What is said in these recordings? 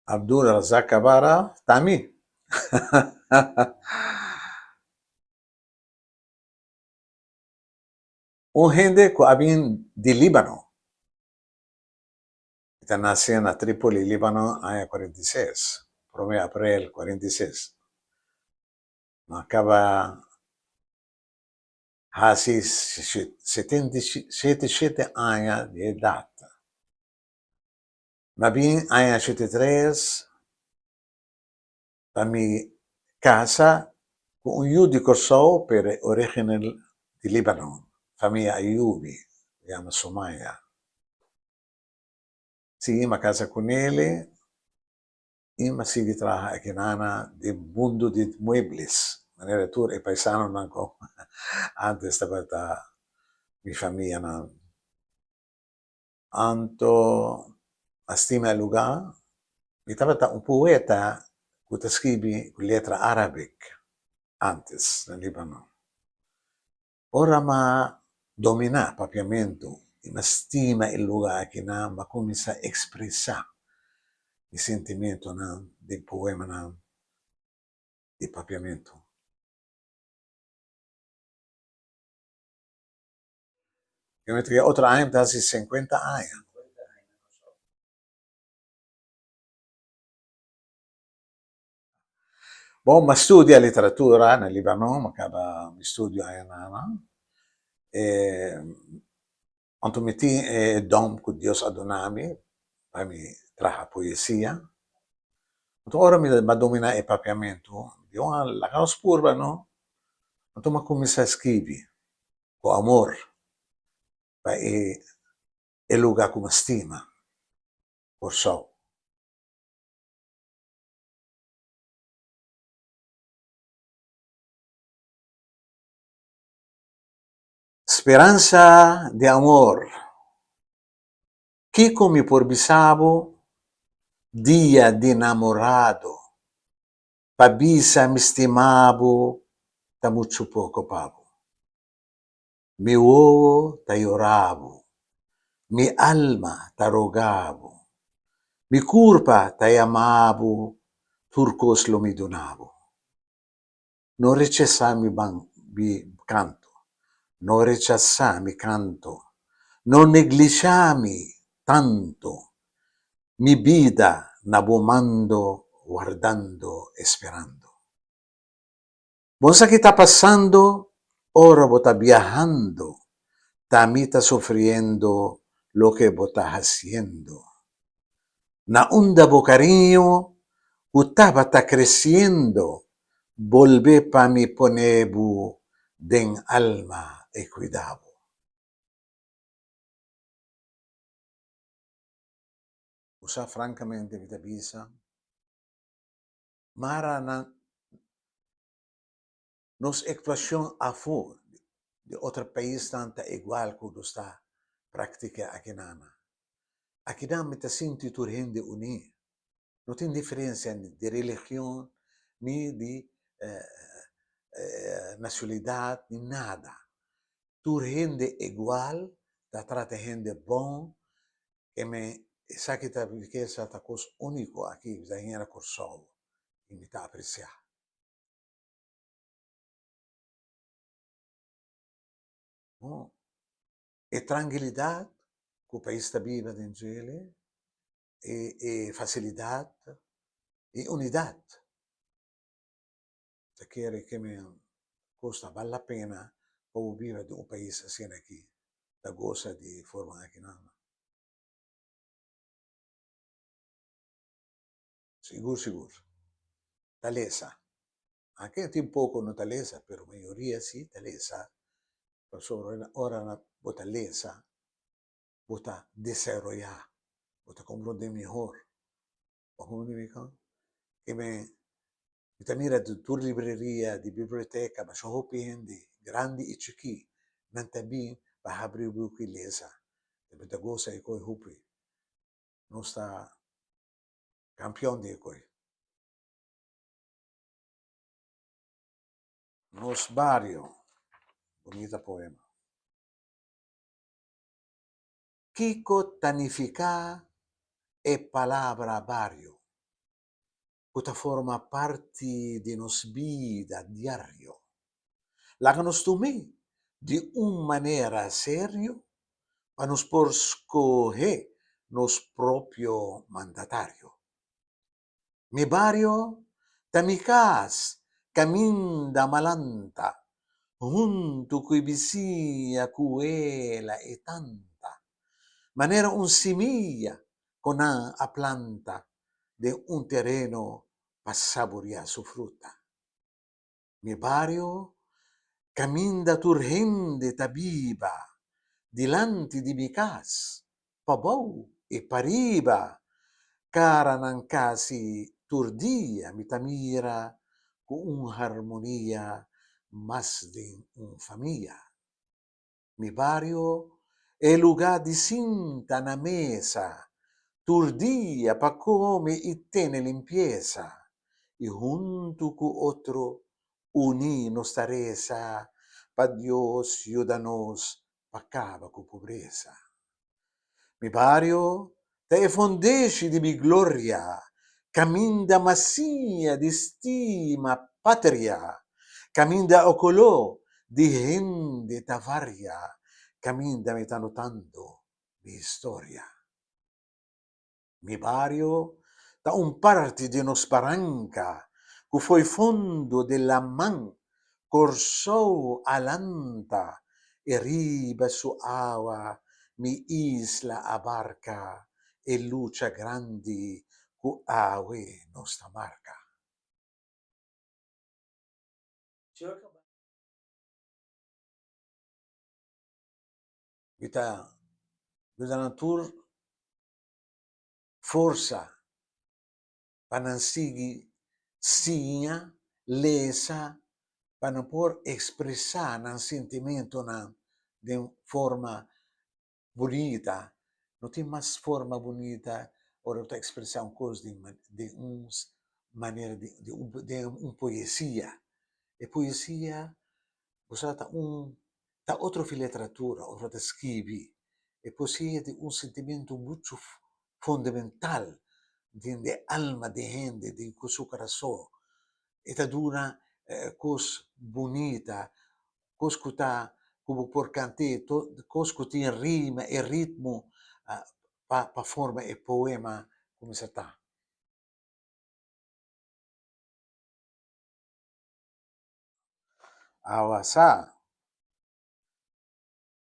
Abdul Razak Kabara ta mi. Un hende ku a bin di Líbano. Mi ta nase na Tripoli, Líbano, aña 46, prome aprel 46. Mi a kaba hasi 77 aña di edat. Mi a bin aña 83 pa mi kasa ku un yu di Kòrsou pero e original di Libanon, famia Ayubi, yama Sumaya. Sí, mi a kasa ku nele i mi a sigui traha akinana den mundu di muebles, manera tur e paisanonan ku antes tabata mi famianan. Anto a stima e lugá. Mi tabata un poeta ku ta skibi ku letra Arabik ántes na Líbano. Ora m'a dominá papiamentu i m'a stima e lugá akinan, m'a kuminsá ekspresá mi sentimentunan den poemanan di papiamentu. Yo mi ta kere otro aña mi ta hasi sinkuenta aña. Bon, m'a studia literatura na Libanon, m'a kaba mi studio añanan. E anto mi tin e don ku Dios a duna mi pa mi traha poesia. Anto ora mi a domina e papiamentu, mi di, laga nos purba no. Anto m'a kuminsá skibi ku amor pa e e luga ku m'a stima, Kòrsou. Speransa di amor. Kiko mi por bisa bo dia di namorado pa bisa mi stima bo ta muchu poko pa bo. Mi wowo ta yora bo, mi alma ta roga bo, mi kurpa ta yama bo tur kos lo mi duna bo. No rechasá mi mi kanto, no rechasá mi kanto, no neglishá mi tanto, mi bida na bo mando wardando esperando. Bo sa ki ta pasando ora bo ta biahando, ta mi ta sufriendo loke bo ta hasiendo. Na unda bo kariño ku tabata kresiendo bolbe pa mi pone bo den alma i kuida bo. Bo sa frankamente mi ta bisa, mara na nos ektuashon afó di otro paisnan ta igual ku nos ta praktiká akinan. Akinan mi ta sinti tur hende uní. No tin diferensia ni di religion ni di nashonalidat ni nada. Tur hende igual, ta trata hende bon. Esaki ta rikesa, ta kos úniko aki mi ta haña na Kòrsou i mi ta apresiá. E trankilidat ku pais ta biba den djele, e e fasilidat i unidat. Ta kere ke mi kos ta bal la pena pa bo biba den un pais asina aki, ta gosa di e forma akinan. Sigur sigur. Ta lesa. Anke tin poko no ta lesa, pero mayoria si ta lesa. Pasobra ora bo ta lesa, bo ta desaroyá, bo ta komprondé mihor. Bo a komprondé mi kon? Ke mi mi ta mira di tur libreria, di biblioteka, masha hopi hende, grandi i chikí, nan ta bin pa habri buki i lesa. Mi ta gosa e koi hopi. Nos ta kampion di e koi. Nos bario, bunita poema. Kiko ta nifiká e palabra bario? ku ta forma parti di nos bida diario. Laga nos tum'é di un manera serio pa nos por skohe nos propio mandatario. Mi bario ta mi kas kaminda malanta huntu ku e bisiña ku wela e tanta, manera un simia ku nan a planta den un tereno pa saboriá su fruta. Mi bario kaminda tur hende ta biba dilanti di mi kas, pabou i pariba, karanan kasi tur dia mi ta mira ku un harmonia mas den un famia. Mi bario e lugá di sinta na mesa tur dia pa kome i tene limpiesa i huntu ku otro uní nos ta resa pa Dios yuda nos pa kaba ku pobresa. Mi bario ta e fondeshi di mi gloria, kaminda m'a siña di stima patria, kaminda e koló di hende ta varia, kaminda mi ta notando mi historia. Mi bario ta un parti di nos baranka ku fo'i fondo di laman Kòrsou a lanta i riba su awa mi isla a barka e lucha grandi ku awe nos ta marka. Mi ta yuda nan tur forsa pa nan sigui siña lesa pa nan por ekspresá nan sintimentunan den forma bunita. No tin mas forma bunita ora bo ta ekspresá un kos den un manera den un poesia. E poesia bo sa ta un ta otro literatura ora bo ta skibi. E poesia tin un sintimentu muchu fundamental den e alma di hende, den su kurason. E ta duna kos bunita, kos ku ta ku bo por kant'é, kos ku tin rima, e ritmo pa forma e poema kuminsá ta. Awa sa.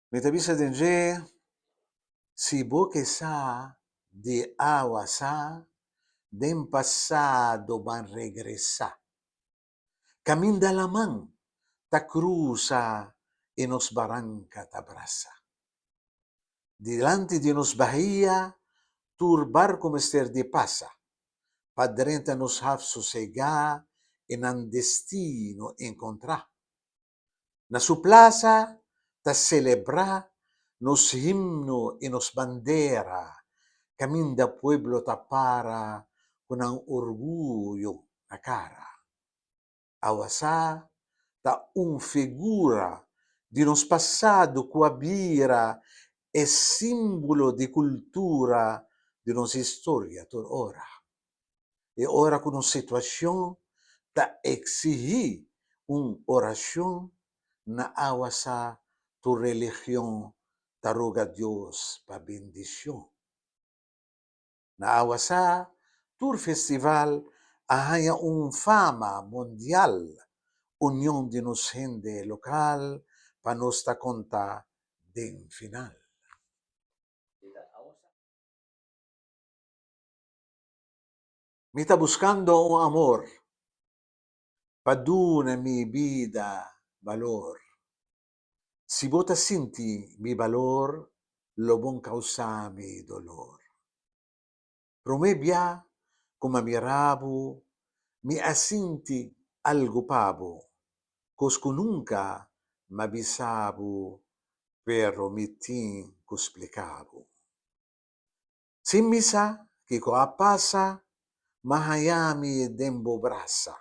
Mi ta bisa den dje, si bo ke sa di awa sa, den pasado ban regresá. Kaminda laman ta krusa i nos baranka ta brasa. Dilanti di nos bahia tur barku mester di pasa, pa drenta nos haf sosegá i nan destino enkontrá. Na su plasa ta selebrá nos himno i nos bandera, kaminda pueblo ta para ku nan orguyo na kara. Awasá ta un figura di nos pasado ku a bira e símbolo di kultura di nos historia tur ora. E ora ku nos situashon ta eksihí un orashon, na awasá tur religion ta roga Dios pa bendishon. Na awasá tur festival a haña un fama mundial, union di nos hende lokal pa nos ta konta den final. Mi ta buskando un amor pa duna mi bida balor. Si bo ta sinti mi balor lo bon kausa mi dolor. Promé bia ku m'a mira bo mi a sinti algu pa bo, kos ku nunka m'a bisa bo pero mi tin ku splika bo. Sin mi sa kiko a pasa, m'a haña mi den bo brasa.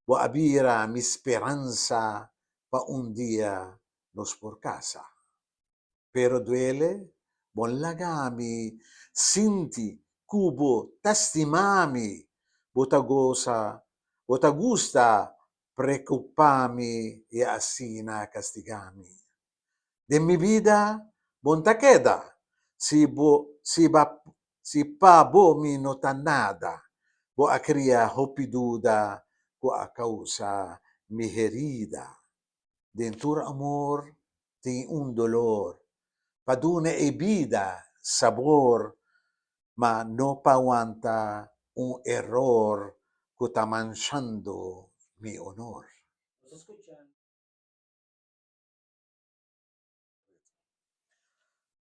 Bo a bira mi speransa pa un dia nos por kasa. Pero duele, bo laga mi sinti ku bo ta stima mi. Bo ta gosa, bo ta gusta preocupa mi y asina castiga mi. Den mi bida bo n'ta keda, si bo si ba si pa bo mi no ta nada. Bo a cria hopi duda cu a causa mi herida. Den tur amor tin un dolor, pa duna e bida sabor, ma no pa wanta un eror ku ta manshando mi honor.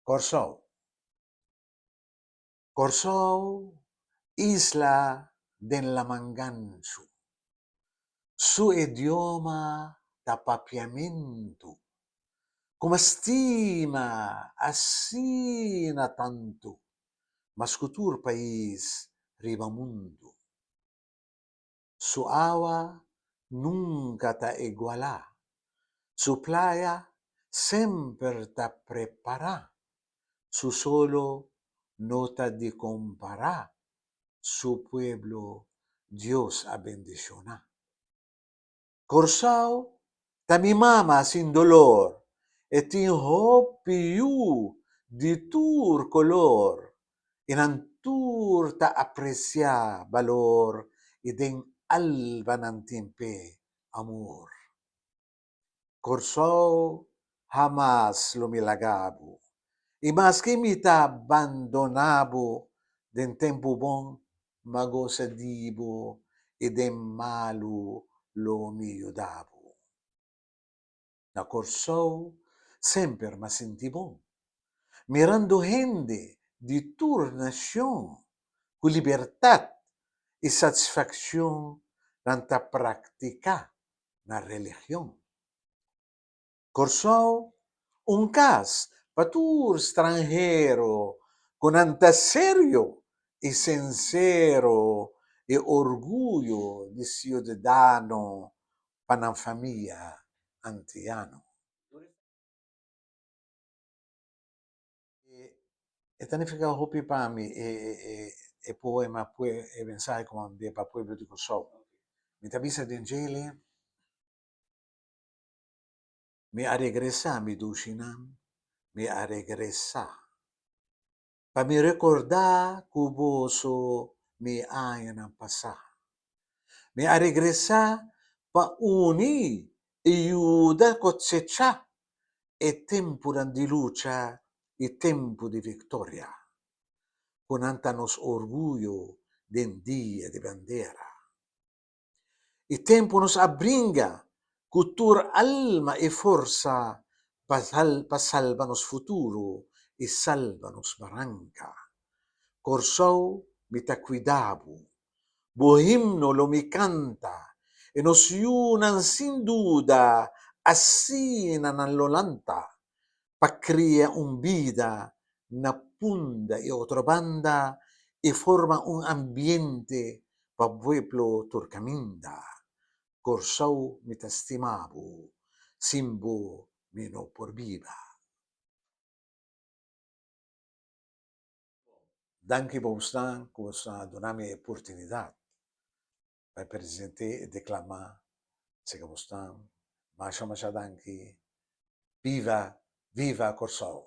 Kòrsou Kòrsou, isla den laman ganchu. Su idioma ta papiamentu. Kuma stima asina tantu, mas ku tur pais riba mundu. Su awa nunka ta igualá. Su playa semper ta prepará. Su solo no ta di kompará. Su pueblo Dios a bendishoná. Kòrsou ta mi mama sin dolor. E tin hopi yu di tur kolor i nan tur ta apresiá balor i den alba nan tin p'e amor. Kòrsou hamas lo mi laga bo i maske mi ta bandoná bo den tempu bon m'a gosa di bo i den malu lo mi yuda bo. Na Kòrsou semper m'a sinti bon, mirando hende di tur nashon ku libertat i satisfakshon nan ta praktiká nan religion. Kòrsou, un kas pa tur stranhero ku nan ta serio i sinsero i orguyo di siudadano pa nan famia antiano. E ta nifiká hopi pa mi e poema, e mensahe ku a manda pa pueblo di Kòrsou. Mi ta bisa den djele, Mi a regresá, mi dushinan, mi a regresá. Pa mi rekordá ku boso mi añanan pasá. Mi a regresá pa uni i yuda kosechá e tempunan di lucha i tempu di viktoria, ku nan ta nos orguyo den Dia di Bandera. E tempu nos a bringa ku tur alma i forsa pa salba nos futuro i salba nos baranka. Kòrsou mi ta kuida bo. Bo himno lo mi kanta i nos yunan sin duda asina nan lo lanta pa kria un bida na Punda i otro banda i forma un ambiente pa pueblo tur kaminda. Kòrsou mi ta stima bo, sin bo mi no por biba. Danki bosnan ku boso a duna mi e oportunidat pa e present'é e deklamá seka bosnan. Masha masha danki. Viva viva Kòrsou!